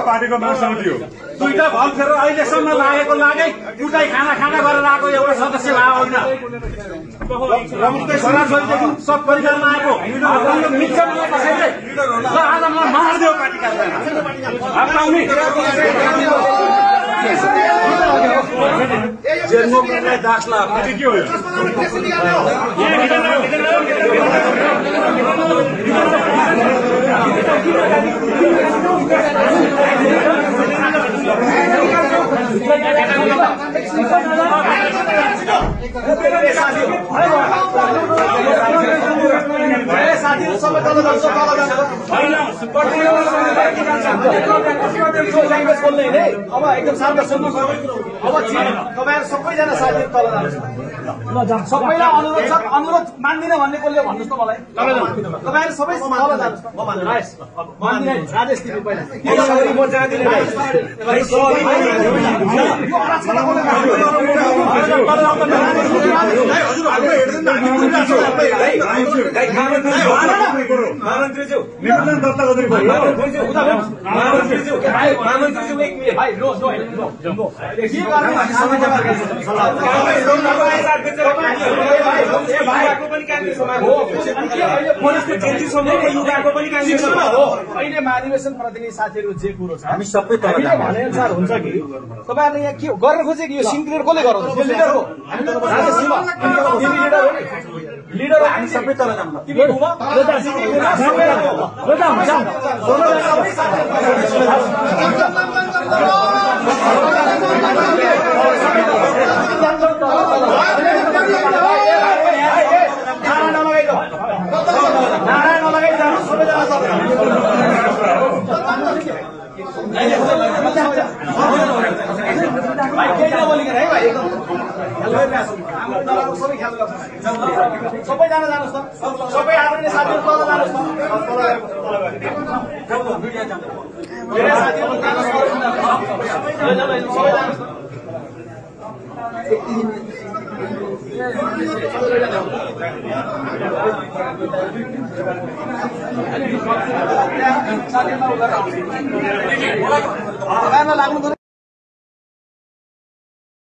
पार्टीको महासमिति हो। दुईटा भल फेर अहिलेसम्म लागेको लागै उठाइ खाना गरेर आएको एउटा सदस्य भए होइन। छोराछोरीदेखि सब परिवारमा आएको मिल्छ मलाई कसैले ल आज म मारिदेऊ पार्टी कार्यालयमा जेलमुखलाई दास ला के हो अब एकदम शान्त सुन्नुहोस्। अब तपाईँहरू सबैजना साथीहरू तल जानुहोस्। सबैलाई अनुरोध छ, अनुरोध मान्दिन भन्ने कसले भन्नुहोस् त मलाई। तपाईँहरू सबै तल जानुहोस्। राजेश तिमी पहिला म जाँदिनँ। महामन्त्रीज्यू निवेदन दर्ता गर्दै भयो। अहिले महाधिवेशन प्रतिनिधि साथीहरू जे कुरो छ हामी सबै भनेअनुसार हुन्छ कि तपाईँहरूले यहाँ के गर्न खोजे कि यो सिन्क्रिएर कसले गराउँछ? लिडर हो लिडर हो हामी सबै तल जान्छ। सबैजना जानुहोस् त, सबै आदरणीय साथीहरू तल जानुहोस् त। लाग्नु